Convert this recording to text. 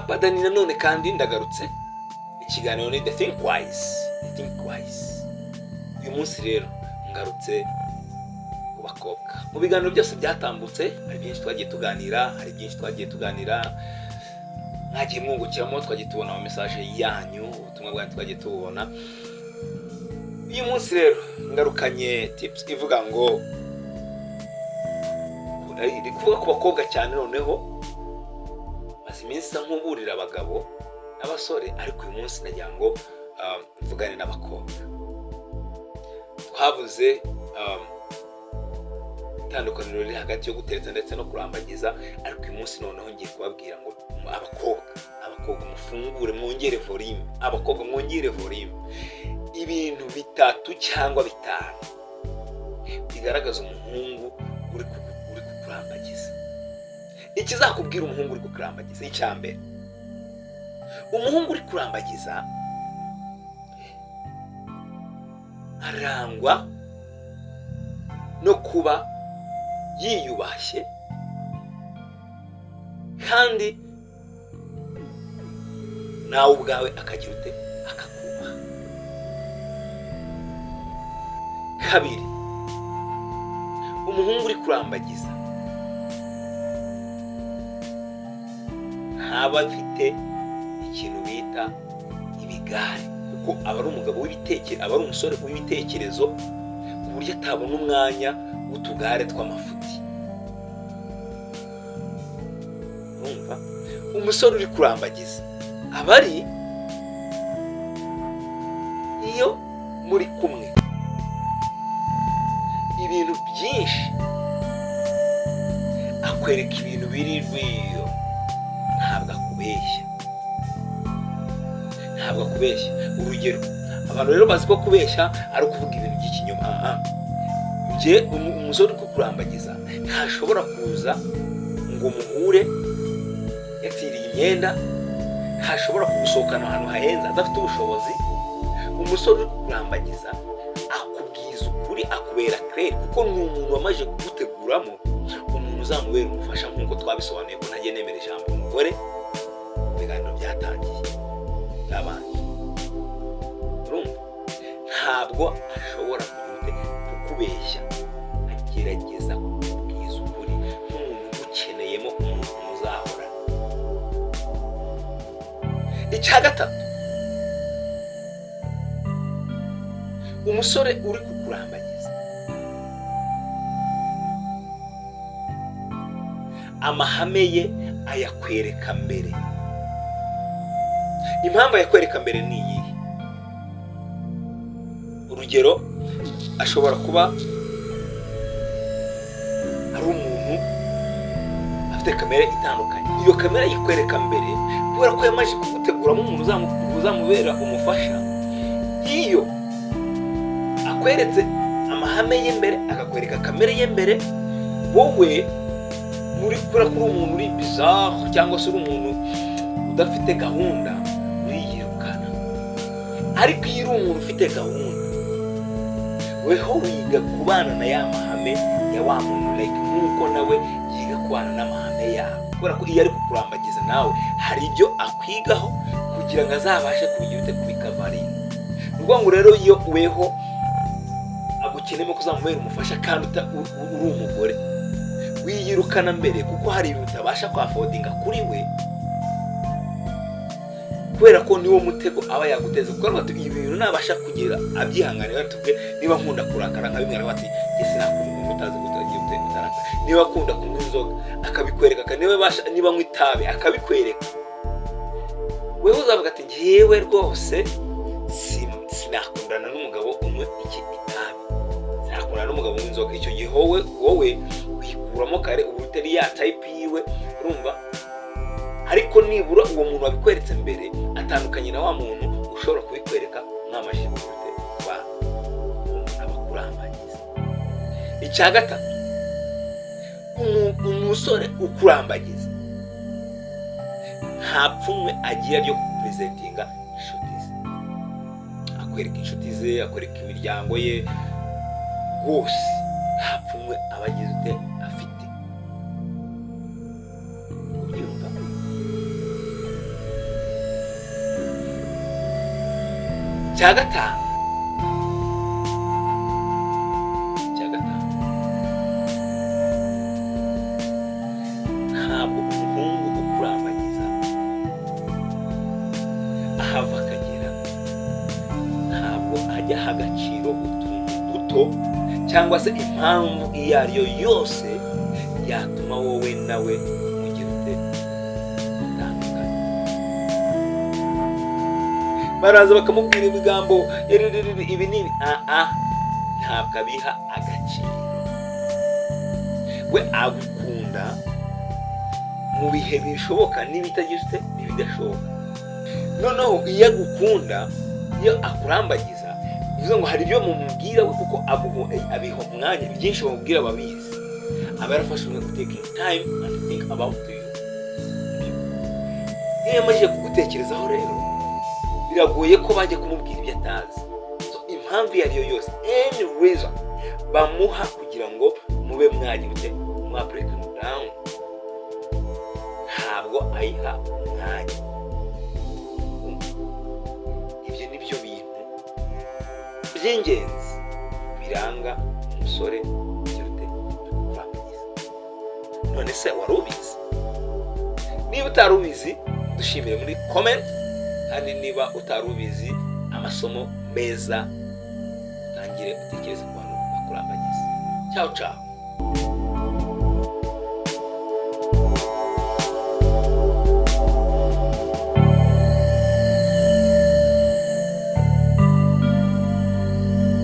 Badani nanone kandi ndagarutse. Ikiganiro ni The Think Wise, The Think Wise. Uyu munsi rero ngarutse ku bakobwa. Mu biganiro byose byatambutse hari byinshi twagiye tuganira, hari byinshi twagiye tuganira mwagiye mwungukiramo, twagiye tubona ama message yanyu, ubutumwa bwanyu twagiye tububona. Uyu munsi rero ngarukanye tips ivuga ngo, iri kuvuga ku bakobwa cyane. Noneho maze iminsi isa nk'uburira abagabo n'abasore, ariko uyu munsi nagira ngo mvugane n'abakobwa. Twavuze itandukaniro riri hagati yo gutereta ndetse no kurambagiza, ariko uyu munsi noneho ngiye kubabwira ngo abakobwa, abakobwa mufungure, mwongere volume, abakobwa mwongere volume. Ibintu bitatu cyangwa bitanu bigaragaza umuhungu uri kukurambagiza. Ikizakubwira umuhungu uri kukurambagiza, icya mbere, umuhungu uri kurambagiza arangwa no kuba yiyubashye kandi nawe ubwawe akagira ute? Akakubaha. Kabiri, umuhungu uri kurambagiza ntaba afite ikintu bita ibigare, kuko aba ari umugabo w'ibitekerezo, aba ari umusore w'ibitekerezo, ku buryo atabona umwanya w'utugare tw'amafuti. Urumva, umusore uri kurambagiza aba ari iyo muri kumwe ibintu byinshi akwereka ibintu biri rwiyo, ntabwo akubeshya, ntabwo akubeshya. Urugero, abantu rero bazi ko kubeshya ari ukuvuga ibintu by'ikinyoma. Ah, njye umusore uri kukurambagiza ntashobora kuza ngo muhure yatiriye imyenda, ntashobora kugusohokana ahantu hahenze adafite ubushobozi. Umusore uri kukurambagiza akubwiza ukuri, akubera clair, kuko ni umuntu wamaze kuguteguramo umuntu uzamubera umufasha, nk'uko twabisobanuye ko ntajya nemera ijambo umugore mu biganiro byatangiye byabanje. Urumva, ntabwo ashobora kugira ute? Kukubeshya. Agerageza kukubwiza ukuri nk'umuntu ugukeneyemo, umuntu muzahorana. Icya gatatu, umusore uri kukurambagiza amahame ye ayakwereka mbere. Impamvu ayakwereka mbere ni iyihe? Urugero, ashobora kuba ari umuntu afite kamere itandukanye. Iyo kamere ayikwereka mbere kubera ko yamaze kuguteguramo umuntu uzamubera umufasha. Iyo akweretse amahame ye mbere, akakwereka kamere ye mbere, wowe muri kubera ko uri umuntu uri bizarre cyangwa se uri umuntu udafite gahunda, uriyirukana. Ariko iyo uri umuntu ufite gahunda, weho wiga kubana na ya mahame ya wa muntu, like nk'uko nawe yiga kubana n'amahame yawe, kubera ko iyo ari kukurambagiza nawe hari ibyo akwigaho kugira ngo azabashe kubigira ute? Kubikavaringa. Ni ukuvuga ngo rero iyo weho agukeneyemo kuzamubera umufasha kandi uri umugore, wiyirukana mbere, kuko hari ibintu utabasha kwaffordinga kuri we, kubera ko niwo mutego aba yaguteze. Kuko aravuga ati: "Ibi bintu nabasha kugira abyihanganira." Tuvuge niba nkunda kurakara nka bimwe, aravuga ati: "Njye sinakunda umuntu utazi utagiye utarakara." Niba akunda kunywa inzoga akabikwereka, niba anywa itabi akabikwereka, wewe uzavuga ati: "Njyewe rwose sinakundana n'umugabo unywa iki? Itabi. Sinakundana n'umugabo unywa inzoga." Icyo gihe wowe wikuramo kare, uba utari ya type yiwe. Urumva, ariko nibura uwo muntu wabikweretse mbere atandukanye na wa muntu ushobora kubikwereka mwamajije kugira kubana. Uwo muntu aba akurambagiza. Icya gatatu, umusore ukurambagiza nta pfunwe agira ryo kupresentinga inshuti ze. Akwereka inshuti ze, akwereka imiryango ye rwose, nta pfunwe aba agize ute? Afite. Ubyumva? Cya gatanu, ntabwo umuhungu ukurambagiza, ahava akagera, ntabwo ajya aha agaciro utuntu duto cyangwa se impamvu iyo ari yo yose yatuma wowe nawe mugira ute? Mutandukanye. Baraza bakamubwira ibigambo ibi ibi n'ibi, ah, ntabwo abiha agaciro. We agukunda mu bihe bishoboka n'ibitagize n'ibidashoboka. Noneho iyo agukunda, iyo akurambagiza, bivuze ngo hari ibyo mumubwira we, kuko abiha umwanya. Byinshi bamubwira ababizi, aba yarafashe umwanya taking time and think about you. Iyo yamajije kugutekerezaho rero, biragoye ko bajya kumubwira ibyo atazi. So, impamvu iyo ari yo yose, any reason bamuha kugira ngo mube mwagira ute? Mwa breaking down, ntabwo ayiha umwanya. Ibyo ni byo bintu by'ingenzi biranga umusore ugira ute? Urambagiza. None se wari ubizi? Niba utari ubizi, dushimire muri comment. Kandi niba utari ubizi, amasomo meza, utangire utekereze ku bantu bakurambagiza. Ciao ciao.